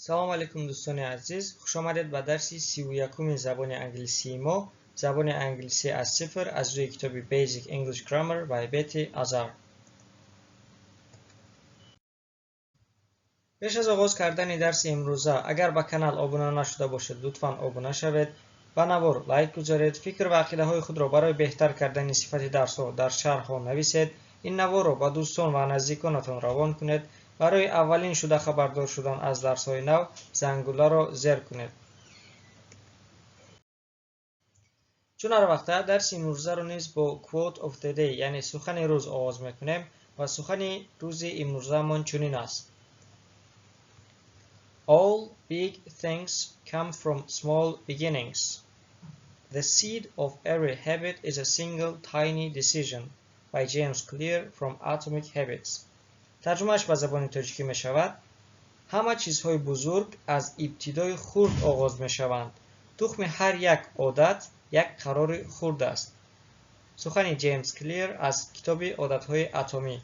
Салом алейкум, дӯстони азиз! Хушомадед ба дарси 31-уми забони англисии мо, забони англисӣ аз сифр, аз рӯи китоби Basic English Grammar by Betty Azar. Пеш аз оғоз кардани дарси имрӯза, агар ба канал обуна нашуда бошед, лутфан обуна шавед, ба навор лайк гузоред, фикр ва ақидаҳои худро барои беҳтар кардани сифати дарсҳо дар шарҳҳо нависед, ин наворро ба дӯстон ва наздиконатон равон кунед. Барои аввалин шуда хабардор шудан аз дарсҳои нав зангуларо зер кунед. Чун ҳар вақта, дарси имрӯзаро низ бо Quote of the Day, яъне сухани рӯз оғоз мекунем ва сухани рӯзи имрӯзаамон чунин аст: All big things come from small beginnings. The seed of every habit is a single tiny decision. By James Clear from Atomic Habits. Тарҷумааш ба забони тоҷикӣ мешавад: ҳама чизҳои бузург аз ибтидои хурд оғоз мешаванд. Тухми ҳар як одат як қарори хурд аст. Сухани Ҷеймс Клир аз китоби «Одатҳои атомӣ».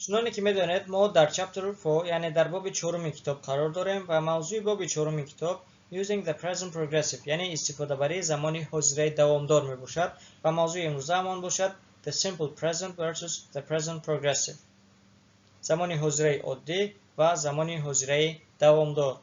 Чуноне ки медонед, мо дар Chapter 4, яъне дар боби чоруми китоб қарор дорем ва мавзӯи боби чоруми китоб Using the Present Progressive, яъне истифодабарии замони ҳозираи давомдор мебошад ва мавзӯи имрӯзаамон бошад The Simple Present versus the Present Progressive, замони ҳозираи оддӣ ва замони ҳозираи давомдор.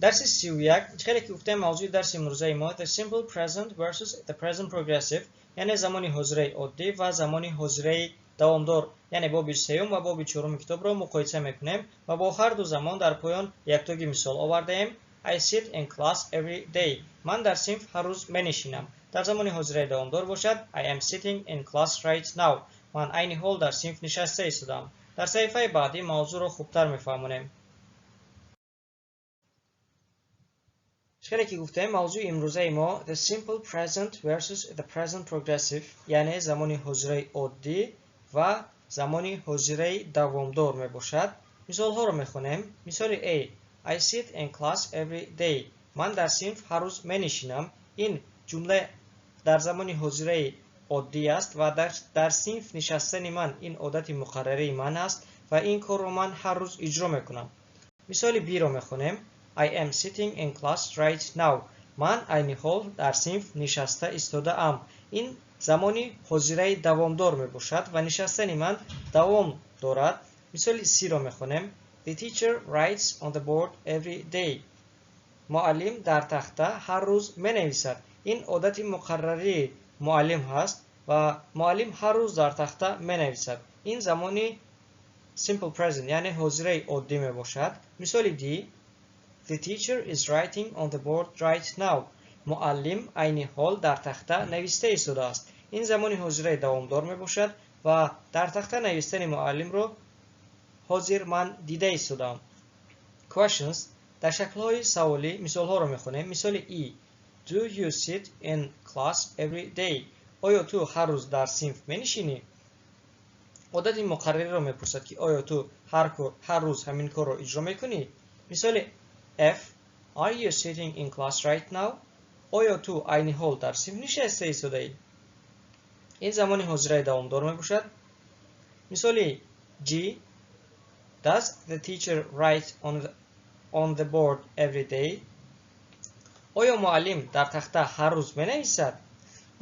Дарси 31. Хеле ки гуфтем, мавзӯи дарси имрӯзаи мо The Simple Present versus the Present Progressive, яъне замони ҳозираи оддӣ ва замони ҳозираи давомдор, яъне боби сеюм ва боби чоруми китобро муқоиса мекунем ва бо ҳар ду замон дар поён яктоги мисол овардаем. I sit in class every day. Ман дар синф ҳар рӯз менишинам. Дар замони ҳозираи давомдор бошад, I am sitting in class right now. Ман айни ҳол дар синф нишаста истодам. Дар саҳифаи баъдӣ мавзӯъро хубтар мефаҳмонем. Хеле ки гуфтем, мавзӯи имрӯзаи мо The Simple Present versus the Present Progressive, яъне замони ҳозираи оддӣ ва замони ҳозираи давомдор мебошад. Мисолҳоро мехонем. Мисоли A: I sit in class every day. Ман дар синф ҳар рӯз менишинам. Ин ҷумла дар замони ҳозираи оддӣ аст ва дар синф нишастани ман ин одати муқаррарии ман аст ва ин корро ман ҳар рӯз иҷро мекунам. Мисоли B-ро мехонем. I am sitting in class right now. Ман айни ҳол дар синф нишаста истодаам. Ин замони ҳозираи давомдор мебошад ва нишастани ман давом дорад. Мисоли C-ро мехонем. The teacher writes on the board every day. Муаллим дар тахта ҳар рӯз менависад. Ин одати муқаррарии муаллим ҳаст ва муаллим ҳар рӯз дар тахта менависад. Ин замони simple present, яъне ҳозираи оддӣ мебошад. Мисоли D: The teacher is writing on the board right now. Муаллим айни ҳол дар тахта нависта истодааст. Ин замони ҳозираи давомдор мебошад ва дар тахта навистани муаллимро ҳозир ман дида истодаам. Questions. Дар шаклҳои саволӣ мисолҳоро мехонем. Мисоли E: Do you sit in class every day? Оё ту ҳар рӯз дар синф менишинӣ? Одати муқаррариро мепурсад, ки оё ту ҳар рӯз ҳамин корро иҷро мекунӣ? Мисоли F: Are you sitting in class right now? Оё ту айни ҳол дар синф нишаста истодаӣ? Ин замони ҳозираи давомдор мебошад. Мисоли G: Does the teacher write on the board every day? Оё муаллим дар тахта ҳар рӯз менависад?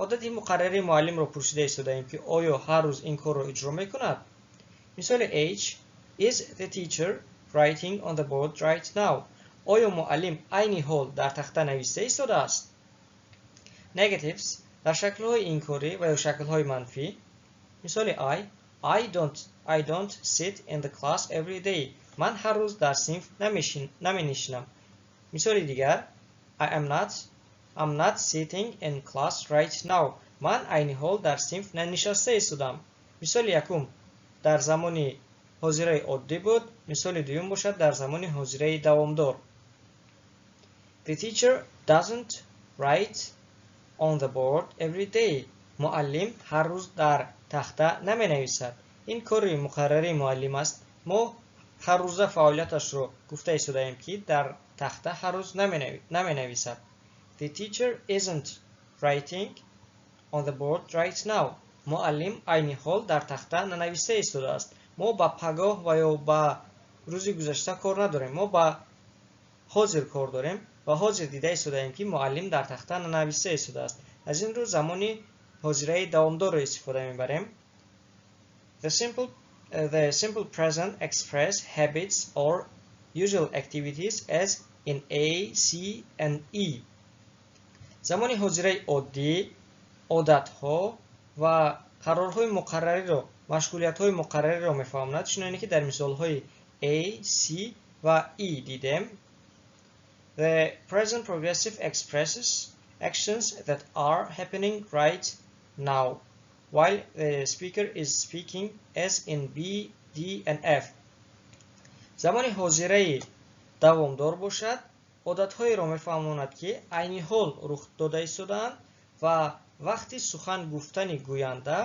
Одати муқаррарии муаллимро пурсида истодаем, ки оё ҳар рӯз ин корро иҷро мекунад. Мисоли H: Is the teacher writing on the board right now? Оё муаллим айни ҳол дар тахта нависта истодааст? Negatives. Дар шаклҳои инкорӣ ва ё шаклҳои манфӣ. Мисоли I: I don't sit in the class every day. Ман ҳар рӯз дар синф наменишинам. Мисоли дигар: I am not I'm not sitting in class right now. Ман айни ҳол дар синф нанишаста истодам. Мисоли якум дар замони ҳозираи оддӣ буд, мисоли дуюм бошад дар замони ҳозираи давомдор. The teacher doesn't write on the board every day. Муаллим ҳар рӯз дар тахта наменависад. Ин кори муқаррарии муаллим аст. Мо ҳаррӯза фаъолияташро гуфта истодаем, ки дар тахта ҳар рӯз наменависад. The teacher isn't writing on the board right now. Муаллим айни ҳол дар тахта нанависта истодааст. Мо ба пагоҳ ва ё ба рӯзи гузашта кор надорем. Мо ба ҳозир кор дорем ва ҳозир дида истодаем, ки муаллим дар тахта нанависта истодааст. Аз ин рӯ замони ҳозираи давомдорро истифода мебарем. The simple present express habits or usual activities, as in A, C and E. Замони ҳозираи оддӣ одатҳо ва қарорҳои муқаррариро, машғулиятҳои муқаррариро мефаҳмонад, чуноне ки дар мисолҳои A, C ва E дидем. The present progressive expresses actions that are happening right now while the speaker is speaking, as in B, D and F. Замони ҳозираи давомдор бошад, одатҳоеро мефаҳмонад, ки айни ҳол рух дода истодаанд ва вақти сухан гуфтани гӯянда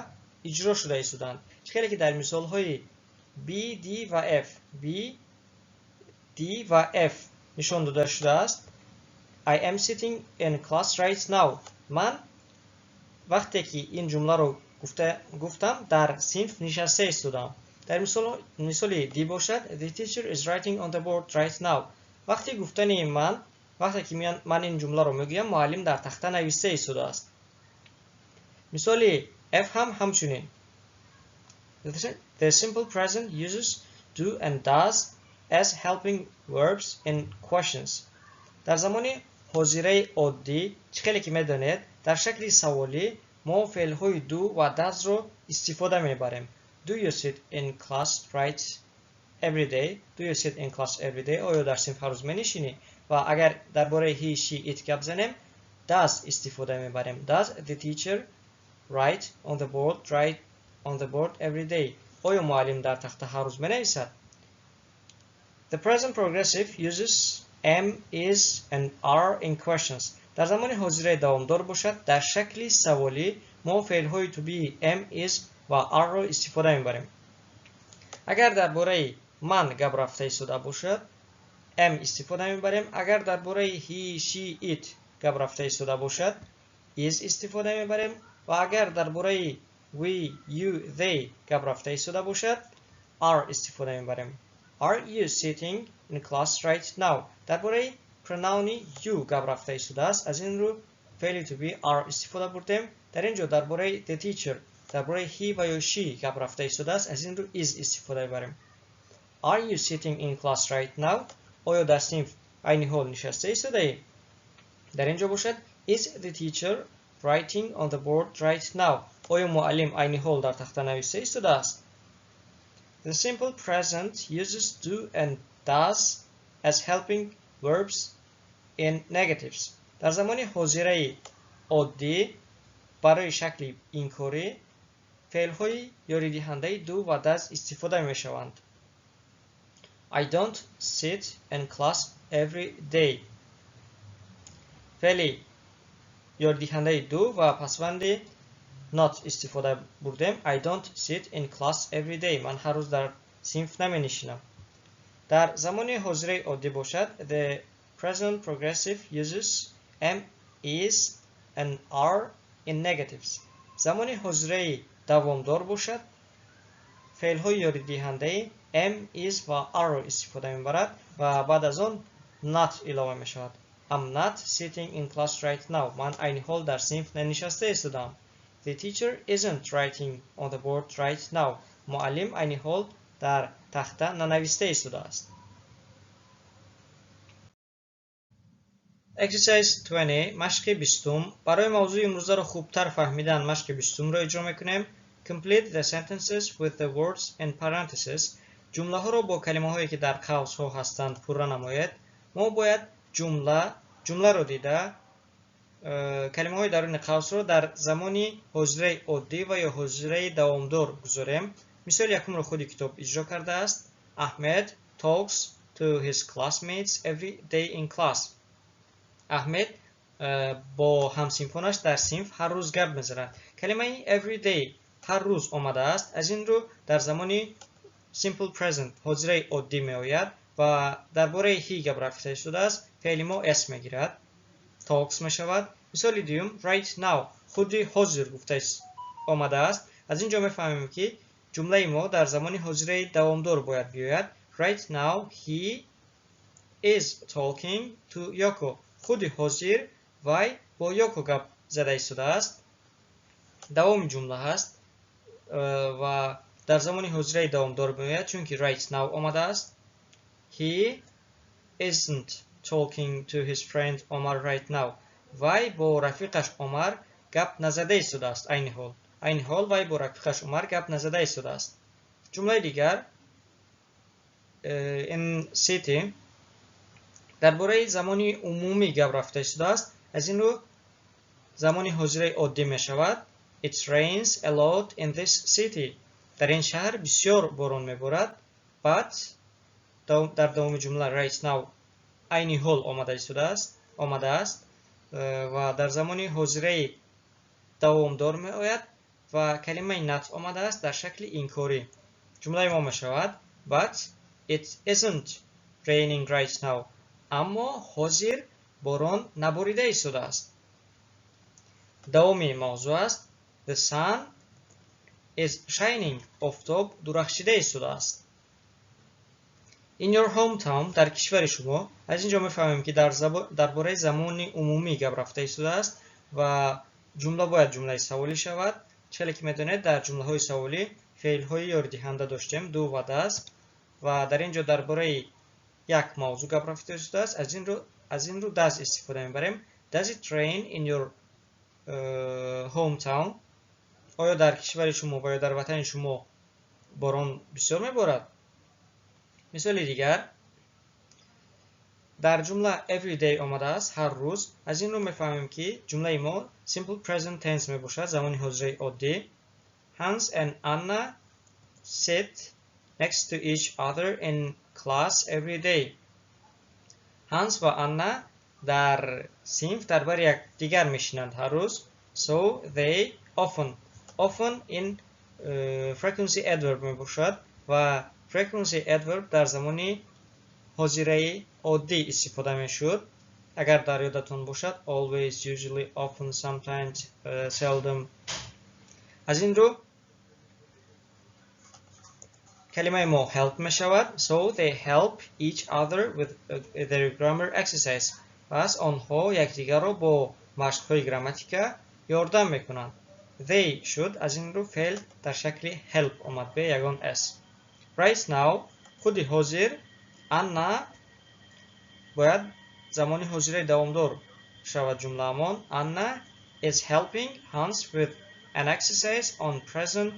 иҷро шуда истодаанд, чӣ хеле ки дар мисолҳои B, D ва F, B, D ва F нишон дода шудааст. I am sitting in class right now. Ман вақте ки ин ҷумларо гуфтам, дар синф нишаста истодам. Дар мисоли D бошад, the teacher is writing on the board right now. Вақти гуфтани ман, вақте ки ман ин ҷумларо мегӯям, муаллим дар тахта нависта истодааст. Мисоли F ҳам ҳамчунин. The simple present uses do and does as helping verbs in questions. Дар замони ҳозираи оддӣ, чӣ хеле ки медонед, дар шакли саволӣ мо феълҳои do ва does-ро истифода мебарем. Do you sit in class right every day? Do you sit in class every day? Оё дар синф ҳар рӯз менишинӣ? Ва агар дар бораи he, she, it гап занем, does истифода мебарем. Does the teacher write on the board write on the board every day? Оё муаллим дар тахта ҳар рӯз менависад? The present progressive uses am, is and are in questions. Дар замони ҳозираи давомдор бошад, дар шакли саволӣ мо феълҳои to be am, is ва are-ро истифода мебарем. Агар дар бораи ман гап рафта истода бошад, am истифода мебарем. Агар дар бораи he, she, it гап рафта истода бошад, is истифода мебарем ва агар дар бораи we, you, they гап рафта истода бошад, are истифода мебарем. Are you sitting in class right now? Дар бораи pronoun you гап рафта истодааст, аз ин рӯ феъли to be are истифода бурдем. Дар ин ҷо дар бораи the teacher, дар бораи he ва ё she гап рафта истодааст, аз ин рӯ is истифода мебарем. Are you sitting in class right now? Оё дар синф айни ҳол нишаста истодаӣ? Дар ин ҷо бошад, is the teacher writing on the board right now? Оё муаллим айни ҳол дар тахта нависта истодааст? The simple present uses do and does as helping verbs in negatives. Дар замони ҳозираи оддӣ барои шакли инкорӣ феълҳои ёридиҳандаи do ва does истифода мешаванд. I don't sit in class every day. Феъли ёридиҳандаи do ва пасванди not истифода бурдем. I don't sit in class every day. Ман ҳар рӯз дар синф наменишинам. Дар замони ҳозираи оддӣ бошад, the present progressive uses am, is and are in negatives. Замони ҳозираи давомдор бошад, феълҳои ёридиҳандаи am, is ва are-ро истифода мебарад ва баъд аз он not илова мешавад. I'm not sitting in class right now. Ман айни ҳол дар синф нанишаста истодаам. The teacher isn't writing on the board right now. Муаллим айни ҳол дар тахта нанависта истодааст. Exercise 20, машқи 20-ум. Барои мавзӯи имрӯзаро хубтар фаҳмидан машқи 20-умро иҷро мекунем. Complete the sentences with the words in parentheses. Ҷумлаҳоро бо калимаҳое, ки дар қавсҳо ҳастанд, пурра намоед. Мо бояд ҷумларо дида, калимаҳои даруни қавсро дар замони ҳозираи оддӣ ва ё ҳозираи давомдор гузорем. Мисоли якумро худи китоб иҷро кардааст. Ahmed talks to his classmates every day in class. Аҳмед бо ҳамсинфонаш дар синф ҳар рӯз гап мезанад. Калимаи every day, ҳар рӯз омадааст, аз ин рӯ дар замони simple present, ҳозираи оддӣ меояд ва дар бораи he гап рафта шудааст, феъли мо s мегирад, talks мешавад. Мисоли дуюм, right now, худи ҳозир гуфта омадааст. Аз ин ҷо мефаҳмем, ки Ҷумлаи мо дар замони ҳозираи давомдор бояд биёяд. Right now he is talking to Yoko. Худи ҳозир вай бо Йоко гап зада истодааст. Давоми ҷумла ҳаст ва дар замони ҳозираи давомдор меояд, чунки right now омадааст. He isn't talking to his friend Omar right now. Вай бо рафиқаш Омар гап назада истодааст айни ҳол. Айни ҳол вай бо рафиқаш Умар гап назада истодааст. Ҷумлаи дигар in city дар бораи замони умумӣ гап рафта истодааст. Аз ин рӯ замони ҳозираи оддӣ мешавад. It rains a lot in this city. Дар ин шаҳр бисёр борон меборад. But дар давоми ҷумла right now айни ҳол омада истодааст, омадааст ва дар замони ҳозираи давомдор меояд ва калимаи not омадааст дар шакли инкорӣ. Ҷумлаи мо мешавад: But it isn't raining right now. Аммо ҳозир борон наборида истодааст. Давоми мавзӯъ аст. The sun is shining. Офтоб дурахшида истодааст. In your hometown, дар кишвари шумо. Аз ин ҷо мефаҳмем, ки дар бораи замони умумӣ гап рафта истодааст ва ҷумла бояд ҷумлаи саволӣ шавад. Челе ки медонед, дар ҷумлаҳои саволӣ феълҳои ёридиҳанда доштем, do ва does, ва дар ин ҷо дар бораи як мавзӯъ гап рафта истодааст. Аз ин рӯ does истифода мебарем. Does it rain in your hometown? Оё дар кишвари шумо ва ё дар ватани шумо борон бисёр меборад? Мисоли дигар: дар ҷумла every day омадааст, ҳар рӯз. Аз ин рӯ мефаҳмем, ки ҷумлаи мо simple present tense мебошад, замони ҳозираи оддӣ. Hans and Anna sit next to each other in class every day. Hans ва Анна дар синф дар бари якдигар мешинанд ҳар рӯз. So they often. Often in frequency adverb мебошад ва frequency adverb дар замони ҳозираи оддӣ истифода мешуд. Агар дар ёдатон бошад, always, usually, often, sometimes, seldom. Аз ин рӯ калимаи мо help мешавад. So they help each other with their grammar exercise. Пас онҳо якдигарро бо машқҳои грамматика ёрдам мекунанд. They шуд, аз ин рӯ феъл дар шакли help омад, бе ягон s. Right now, худи ҳозир, Анна бояд замони ҳозираи давомдор шавад ҷумлаамон. Anna is helping Hans with an exercise on present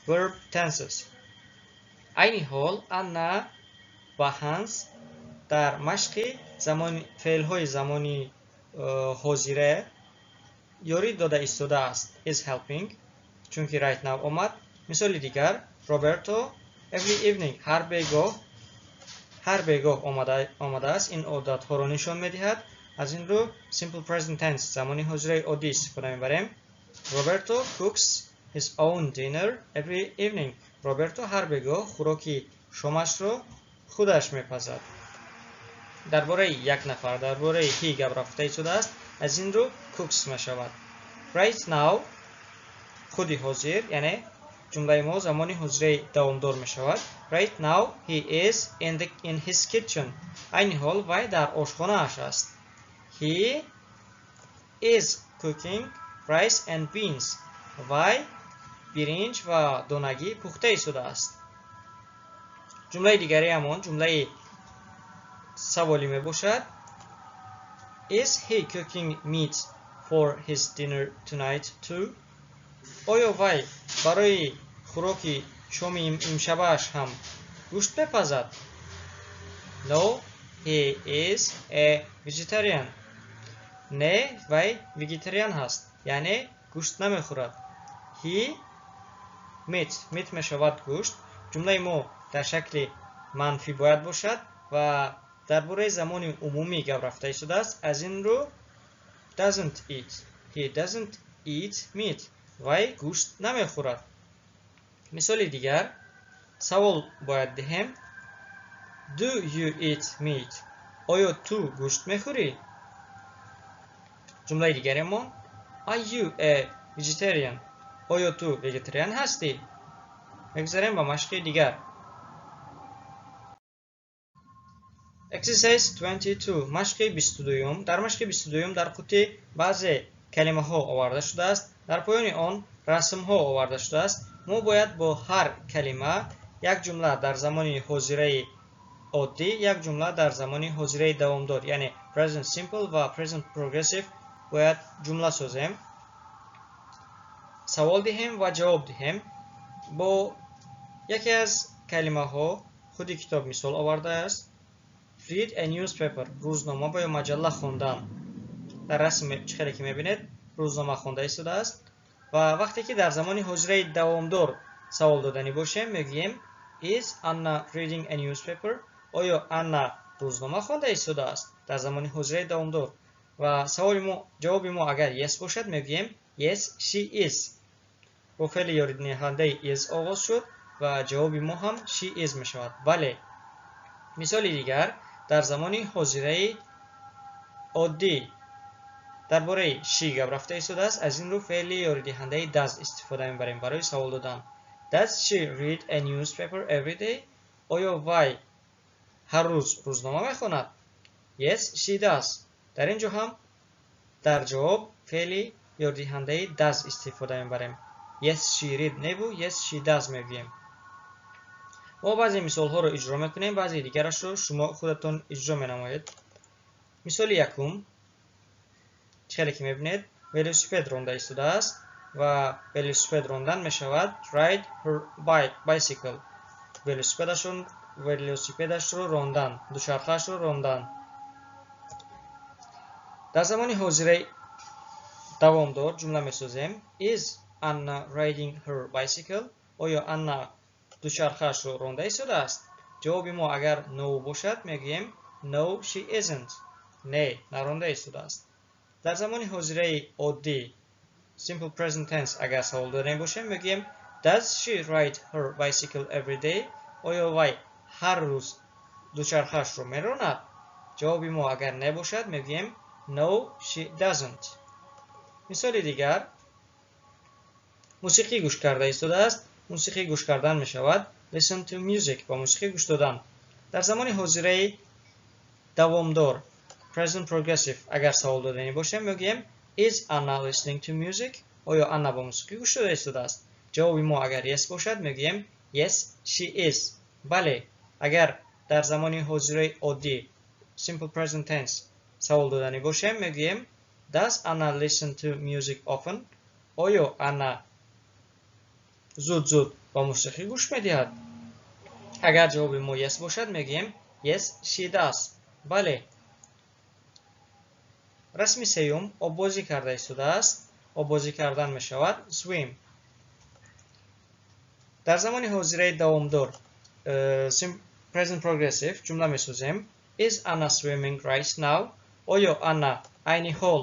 verb tenses. Айни ҳол Анна ва Ҳанс дар машқи замони феълҳои замони ҳозира ёрӣ дода истодааст. Is helping, чунки right now омад. Мисоли дигар: Роберто every evening, ҳар бегоҳ омадааст, ин одатҳоро нишон медиҳад. Аз ин рӯ simple present tense, замони ҳозираи оддӣ истифода мебарем. Roberto cooks his own dinner every evening. Роберто ҳар бегоҳ хӯроки шомашро худаш мепазад. Дар бораи як нафар, дар бораи he гап рафта истодааст, аз ин рӯ cooks мешавад. Right now, худи ҳозир, яъне ҷумлаи мо замони ҳозираи давомдор мешавад. Right now he is in his kitchen. Айни ҳол вай дар ошхонааш аст. He is cooking rice and beans. Вай биринҷ ва донагӣ пухта истодааст. Ҷумлаи дигариамон ҷумлаи саволӣ мебошад. Is he cooking meat for his dinner tonight too? Оё вай барои хӯроки шоми имшабааш ҳам гӯшт мепазад? No, he is a vegetarian. Не, вай вегетариан ҳаст, яъне гӯшт намехӯрад. He meat, meat мешавад гӯшт. Ҷумлаи мо дар шакли манфӣ бояд бошад ва дар бораи замони умумӣ гап рафта истодааст. Аз ин рӯ doesn't eat. He doesn't eat meat. Вай гӯшт намехӯрад. Мисоли дигар: савол бояд диҳем. Do you eat meat? Оё ту гӯшт мехӯрӣ? Ҷумлаи дигаремон: Are you a vegetarian? Оё ту вегетариан ҳастӣ? Мегузарем ба машқи дигар. Exercise 22. Машқи 22. Дар машқи 22 дар қуттӣ баъзе калимаҳо оварда шудааст. Дар поёни он расмҳо оварда шудааст. Мо бояд бо ҳар калима як ҷумла дар замони ҳозираи оддӣ, як ҷумла дар замони ҳозираи давомдор, яъне present simple ва present progressive бояд ҷумла созем, савол диҳем ва ҷавоб диҳем. Бо яке аз калимаҳо худи китоб мисол овардааст. Read a newspaper, рӯзнома ва ё маҷалла хондан. Дар расм чӣ хеле ки мебинед, рӯзнома хонда истодааст. Ва вақте ки дар замони ҳозираи давомдор савол доданӣ бошем, мегӯем Is Anna reading a newspaper? Оё Анна рӯзнома хонда истодааст? Дар замони ҳозираи давомдор. Ва саволи мо, ҷавоби мо агар yes бошад, мегӯем yes, she is. Бо феъли ёридиҳандаи is оғоз шуд ва ҷавоби мо ҳам she is мешавад. Бале. Мисоли дигар дар замони ҳозираи оддӣ дар бораи she гап рафта истодааст. Аз ин рӯ феъли ёридиҳандаи does истифода мебарем барои савол додан. Does she read a newspaper every day? Оё вай ҳар рӯз рӯзнома мехонад? Yes, she does. Дар ин ҷо ҳам дар ҷавоб феъли ёридиҳандаи does истифода мебарем. Yes, she read небу yes, she does мегӯем. Мо баъзе мисолҳоро иҷро мекунем, баъзе дигарашро шумо худатон иҷро менамоед. Мисоли якум, чӣ хеле ки мебинед, велосипед ронда истодааст ва велосипед рондан мешавад ride her bicycle. Велосипедашро рондан, дучархаашро рондан. Дар замони ҳозираи давомдор ҷумла месозем. Is Anna riding her bicycle? Оё Анна дучархаашро ронда истодааст? Ҷавоби мо агар no бошад, мегӯем no, she isn't. Не, наронда истодааст. Дар замони ҳозираи оддӣ simple present tense агар савол додем бошем, мегӯем Does she ride her bicycle every day? Оё вай ҳар рӯз дучархаашро меронад? Ҷавоби мо агар не бошад, мегӯем no, she doesn't. Мисоли дигар, мусиқӣ гӯш карда истодааст. Мусиқӣ гӯш кардан мешавад listen to music, ба мусиқӣ гӯш додан. Дар замони ҳозираи давомдор present progressive агар савол доданӣ бошем, мегӯем Is Anna listening to music? Оё Анна ба мусиқӣ гӯш дода истодааст? Ҷавоби мо агар yes бошад, мегӯем yes, she is. Бале. Агар дар замони ҳозираи оддӣ simple present tense савол доданӣ бошем, мегӯем Does Anna listen to music often? Оё Анна зуд-зуд ба мусиқӣ гӯш медиҳад? Агар ҷавоби мо yes бошад, мегӯем yes, she does. Бале. Расми сеюм оббозӣ карда истодааст. Оббозӣ кардан мешавад swim. Дар замони ҳозираи давомдор present progressive ҷумла месозем. Is Anna swimming right now? Оё Анна айни ҳол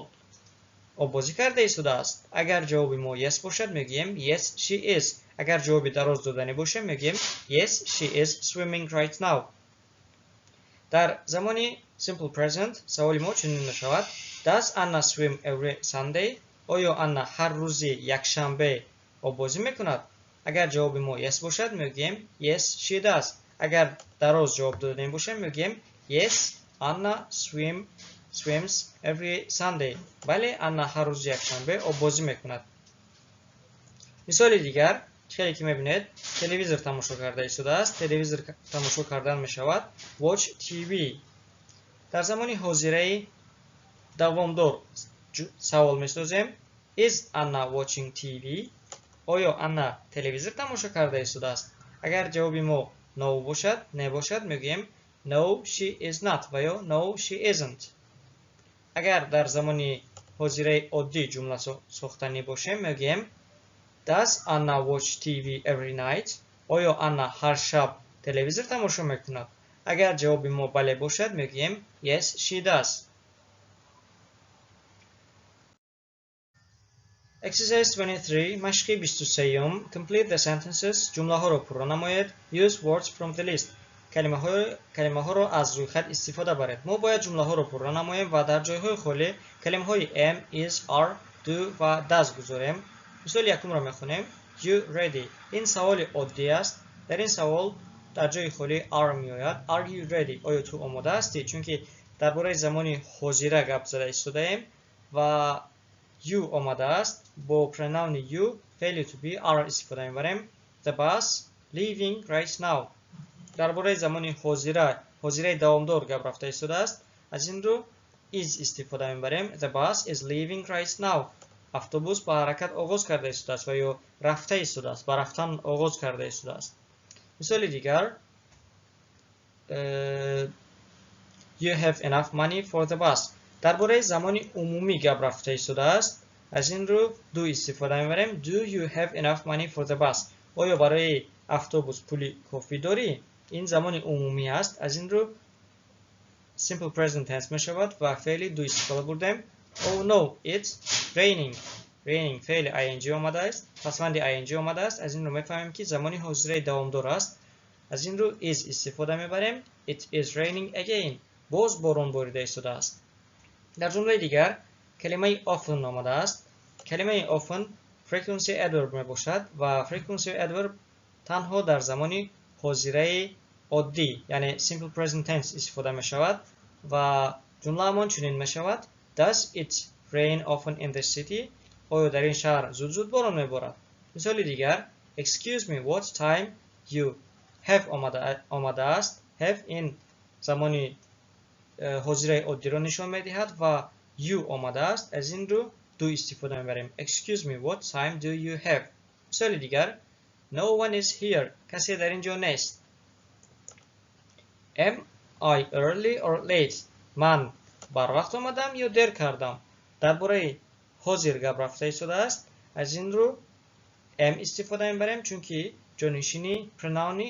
оббозӣ карда истодааст? Агар ҷавоби мо yes бошад, мегӯем yes, she is. Агар ҷавоби дароз доданӣ бошем, мегӯем yes, she is swimming right now. Дар замони simple present саволи мо чунин мешавад: Does Anna swim every Sunday? Оё Анна ҳар рӯзи якшанбе оббозӣ мекунад? Агар ҷавоби мо yes бошад, мегӯем yes, she does. Агар дароз ҷавоб доданӣ бошем, мегӯем yes, Anna swims every Sunday. Бале, Анна ҳар рӯзи якшанбе оббозӣ мекунад. Мисоли дигар, хеле ки мебинед, телевизор тамошо карда истодааст. Телевизор тамошо кардан мешавад watch TV. Дар замони ҳозираи давомдор савол месозем. Is Anna watching TV? Оё Анна телевизор тамошо карда истодааст? Агар ҷавоби мо no бошад, не бошад, мегӯем no, she is not ва ё no, she isn't. Агар дар замони ҳозираи оддӣ ҷумла сохтанӣ бошем, мегӯем Does Anna watch TV every night? Оё Анна ҳар шаб телевизор тамошо мекунад? Агар ҷавоби мо бале бошад, мегӯем yes, she does. Exercise 23, машқи 23. Complete the sentences. Ҷумлаҳоро пурра намоед. Use words from the list. Калимаҳоро аз рӯйхат истифода баред. Мо бояд ҷумлаҳоро пурра намоем ва дар ҷойҳои холӣ калимаҳои am, is, are, do ва does гузорем. Мисоли якумро мехонем. You ready? Ин саволи оддӣ аст. Дар ин савол дар ҷои холӣ are меояд. Are you ready? Оё ту омода ҳастӣ? Чунки дар бораи замони ҳозира гап зада истодаем ва you омадааст. Бо pronoun you феъли to be are истифода мебарем. The bus leaving right now. Дар бораи замони ҳозира, ҳозираи давомдор гап рафта истодааст. Аз ин рӯ is истифода мебарем. The bus is leaving right now. Автобус ба ҳаракат оғоз карда истодааст ва ё рафта истодааст, ба рафтан оғоз карда истодааст. Мисоли дигар, you have enough money for the bus. Дар бораи замони умумӣ гап рафта истодааст. Аз ин рӯ do истифода мебарем. Do you have enough money for the bus? Оё барои автобус пули кофӣ дорӣ? Ин замони умумӣ аст. Аз ин рӯ simple present tense мешавад ва феъли do истифода бурдем. Oh no, it's raining. Raining феъли ing омадааст, пасванди ing омадааст. Аз ин рӯ мефаҳмем, ки замони ҳозираи давомдор аст. Аз ин рӯ is истифода мебарем. It is raining again. Боз борон борида истодааст. Дар ҷумлаи дигар калимаи often омадааст. Калимаи often frequency adverb мебошад ва frequency adverb танҳо дар замони ҳозираи оддӣ, яъне simple present tense истифода мешавад ва ҷумлаамон чунин мешавад: Does it rain often in the city? Оё дар ин шаҳр зуд-зуд борон меборад? Мисоли дигар, excuse me, what time you have омадааст. Have ин замони ҳозираи оддиро нишон медиҳад ва you омадааст. Аз ин рӯ do истифода мебарем. Excuse me, what time do you have? Мисоли дигар, no one is here. Касе дар ин ҷо нест. Am I early or late? Ман барвақт омадам ё дер кардам? Дар бораи ҳозир гап рафта истодааст. Аз ин рӯ am истифода мебарем, чунки ҷонишини pronoun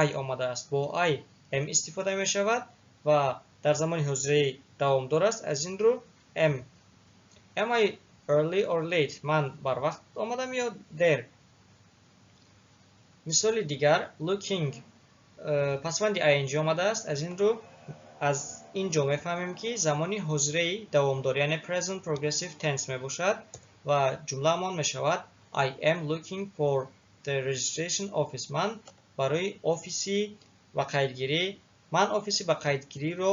I омадааст. Бо I am истифода мешавад ва дар замони ҳозираи давомдор аст. Аз ин рӯ am. Am I early or late? Ман барвақт омадам ё дер? Мисоли дигар, looking пасванди ing омадааст. Аз ин рӯ аз ин ҷо мефаҳмем, ки замони ҳозираи давомдор, яъне present progressive tense мебошад ва ҷумлаамон мешавад: I am looking for the registration office. Ман барои офиси ба қайдгирӣ, ман офиси ба қайдгириро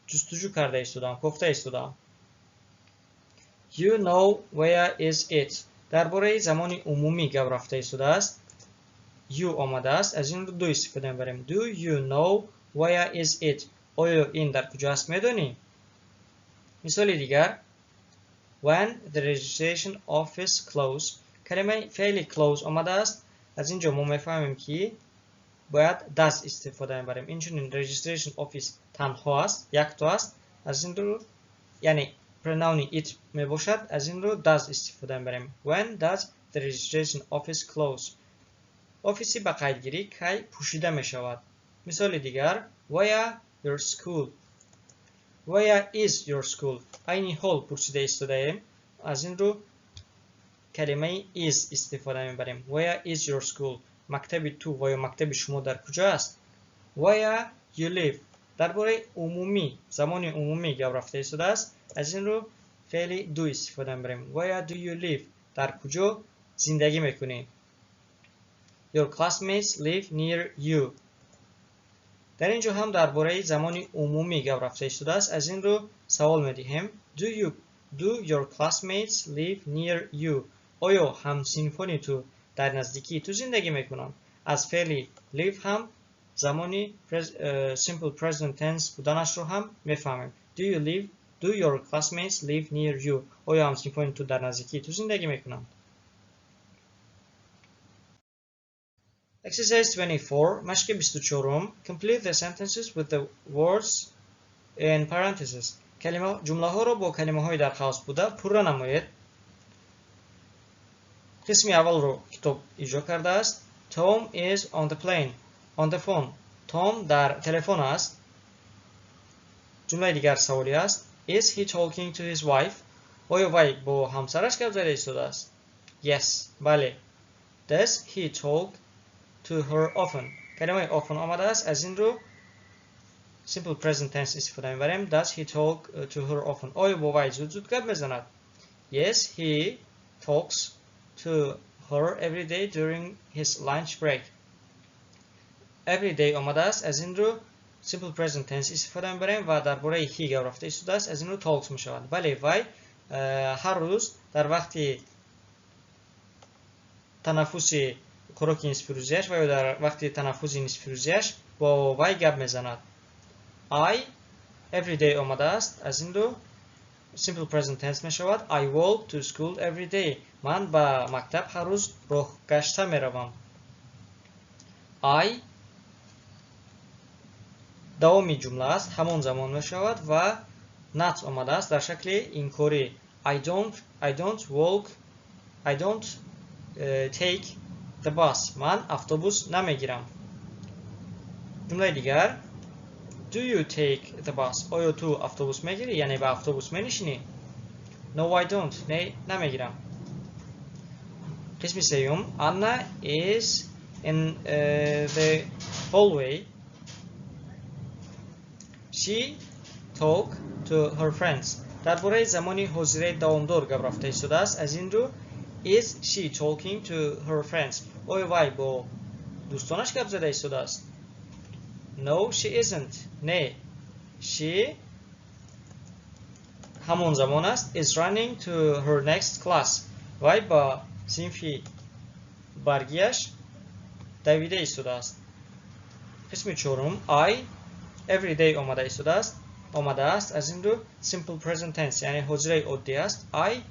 ҷустуҷӯ карда истодам, кофта истодам. You know where is it? Дар бораи замони умумӣ гап рафта истодааст. You омадааст. Аз ин рӯ do истифода мебарем. Do you know where is it? Оё ин дар куҷо аст, медонӣ? Мисоли дигар, when the registration office close. Калимаи феъли close омадааст. Аз ин ҷо мо мефаҳмем, ки бояд does истифода мебарем. Инчунин registration office танҳо аст, якто аст. Аз ин рӯ, яъне pronoun it мебошад. Аз ин рӯ does истифода мебарем. When does the registration office close? Офиси ба қайдгирӣ кай пӯшида мешавад? Мисоли дигар, where your school? Where is your school? Айни ҳол пурсида истодаем. Аз ин рӯ калимаи is истифода мебарем. Where is your school? Мактаби ту ва ё мактаби шумо дар куҷо аст? Where you live? Дар бораи умумӣ, замони умумӣ гап рафта истодааст. Аз ин рӯ феъли do истифода мебарем. Where do you live? Дар куҷо зиндагӣ мекунӣ? Your classmates live near you. Дар ин ҷо ҳам дар бораи замони умумӣ гап рафта истодааст. Аз ин рӯ савол медиҳем: Do your classmates live near you? Оё ҳамсинфони ту дар наздикии ту зиндагӣ мекунанд? Аз феъли live ҳам замони simple present tense буданашро ҳам мефаҳмем. Do your classmates live near you? Оё ҳамсинфони ту дар наздикии ту зиндагӣ мекунанд? Exercise 24, машқи 24-ум. Complete the sentences with the words in parentheses. Калима ҷумлаҳоро бо калимаҳои дар қавс буда пурра намоед. Қисми аввалро китоб иҷро кардааст. Tom is on the plane, on the phone. Том дар телефон аст. Ҷумлаи дигар саволӣ аст. Is he talking to his wife? Оё вай бо ҳамсараш гап зада истодааст? Yes, бале. Does he talk to her often? Калимаи often омадааст. Аз ин рӯ simple present tense истифода мебарем. Does he talk to her often? Оё бо вай зуд-зуд гап мезанад? Yes, he talks to her every day during his lunch break. Every day омадааст, аз ин рӯ simple present tense истифода мебарем ва дар бораи he гап рафта истодааст, аз ин рӯ talks мешавад. Бале, вай ҳар рӯз дар вақти танаффуси хӯроки нисфирӯзиаш ва ё дар вақти танаффуси нисфирӯзиаш бо вай гап мезанад. I every day омадааст, аз ин рӯ simple present tense мешавад. I walk to school every day. Ман ба мактаб ҳар рӯз роҳ гашта меравам. I давоми ҷумла аст, ҳамон замон мешавад ва not омадааст дар шакли инкорӣ. I don't walk, I don't take the bus. Ман автобус намегирам. Ҷумлаи дигар: Do you take the bus? Оё ту автобус мегирӣ, яъне ба автобус менишинӣ? No, I don't. Не, намегирам. Қисми сеюм: Anna is in the hallway. She talk to her friends. Дар бораи замони ҳозираи давомдор гап рафта истодааст, аз ин рӯ is she talking to her friends? Оё вай бо дӯстонаш гап зада истодааст? No, she isn't. Не. She ҳамон замон аст, is running to her next class. Вай ба синфи баргияш давида истодааст. Қисми чорум: I every day омада истодааст, омадааст, аз ин рӯ simple present tense, яъне ҳозираи оддӣ аст. I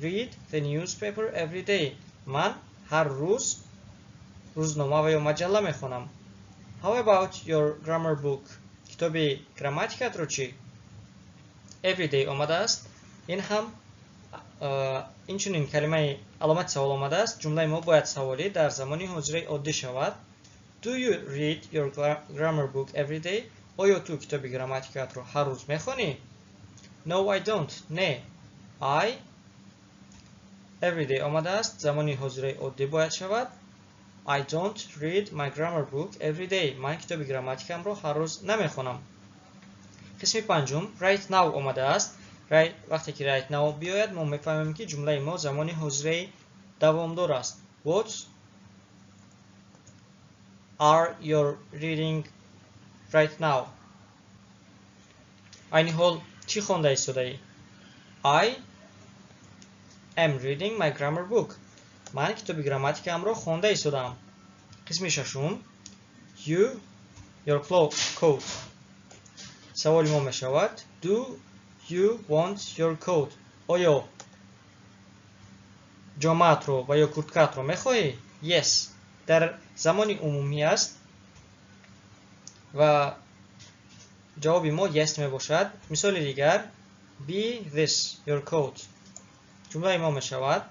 read the newspaper every day. Ман ҳар рӯз рӯзнома ва ё маҷалла мехонам. How about your grammar book? Китоби грамматикатро чӣ? Every day омадааст, ин ҳам инчунин калимаи аломати савол омадааст. Ҷумлаи мо бояд саволӣ дар замони ҳозираи оддӣ шавад. Do you read your grammar book every day? Оё ту китоби грамматикаатро ҳар рӯз мехонӣ? No, I don't. Не. I every day омадааст, замони ҳозираи оддӣ бояд шавад. I don't read my grammar book every day. Ман китоби грамматикамро ҳар рӯз намехонам. Қисми панҷум: right now омадааст. Right, вақте ки right now биёяд, мо мефаҳмем, ки ҷумлаи мо замони ҳозираи давомдор аст. What are you reading right now? Айни ҳол чӣ хонда истодаӣ? I am reading my grammar book. Ман китоби грамматикаамро хонда истодаам. Қисми шашум: you your coat. Саволи мо мешавад: Do you want your coat? Оё ҷомаатро ва ё курткаатро мехоҳӣ? Yes. Дар замони умумӣ аст ва ҷавоби мо yes мебошад. Мисоли дигар: Be this your coat? Ҷумлаи мо мешавад: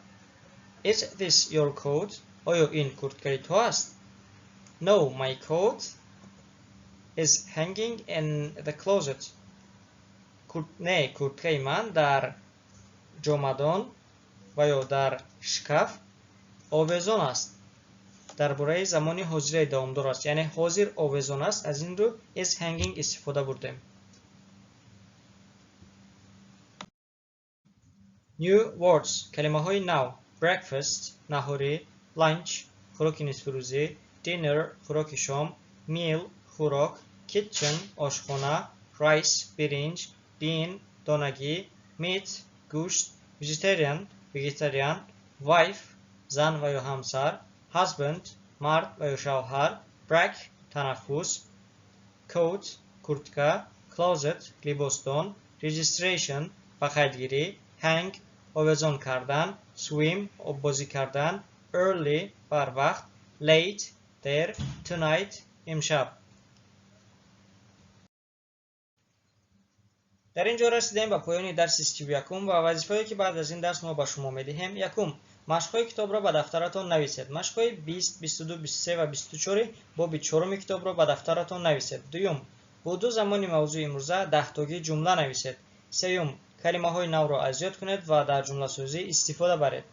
Is this your coat? Оё ин курткаи ту аст? No, my coat is hanging in the closet. Не, курткаи ман дар ҷомадон ва ё дар шкаф овезон аст. Дар бораи замони ҳозираи давомдор аст, яъне ҳозир овезон аст, аз ин рӯ is hanging истифода бурдем. New words, калимаҳои нав: breakfast наҳорӣ, lunch хӯроки нисфирӯзӣ, dinner хӯроки шом, meal хӯрок, kitchen ошхона, rice биринҷ, bean донагӣ, meat гӯшт, vegetarian вегетариан, wife зан ва ё ҳамсар, husband мард ва ё шавҳар, break танаффус, coat куртка, closet либосдон, registration ба қайдгирӣ, hang овезон кардан, swim оббозӣ кардан, early барвақт, late дер, tonight имшаб. Дар ин ҷо расидем ба поёни дарси 31 ва вазифаҳое, ки баъд аз ин дарс мо ба шумо медиҳем. Якум: машқҳои китобро ба дафтаратон нависед. Машқҳои 20, 22, 23 ва 24 боби чоруми китобро ба дафтаратон нависед. Дуюм: бо ду замони мавзӯи имрӯза даҳтогӣ ҷумла нависед. Сеюм: калимаҳои навро аз ёд кунед ва дар ҷумласозӣ истифода баред.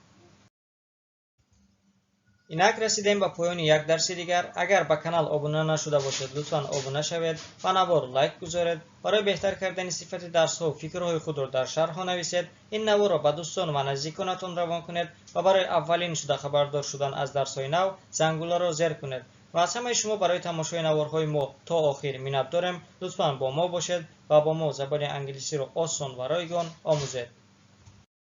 Инак, расидем ба поёни як дарси дигар. Агар ба канал обуна нашуда бошед, лутфан обуна шавед ва навор лайк гузоред. Барои беҳтар кардани сифати дарсҳо фикрҳои худро дар шарҳҳо нависед. Ин наворро ба дӯстон ва наздиконатон равон кунед ва барои аввалин шуда хабардор шудан аз дарсҳои нав зангуларо зер кунед. Ва аз ҳамаи шумо барои тамошои наворҳои мо то охир миннат дорем. Лутфан бо мо бошед ва бо мо забони англисиро осон ва ройгон омӯзед.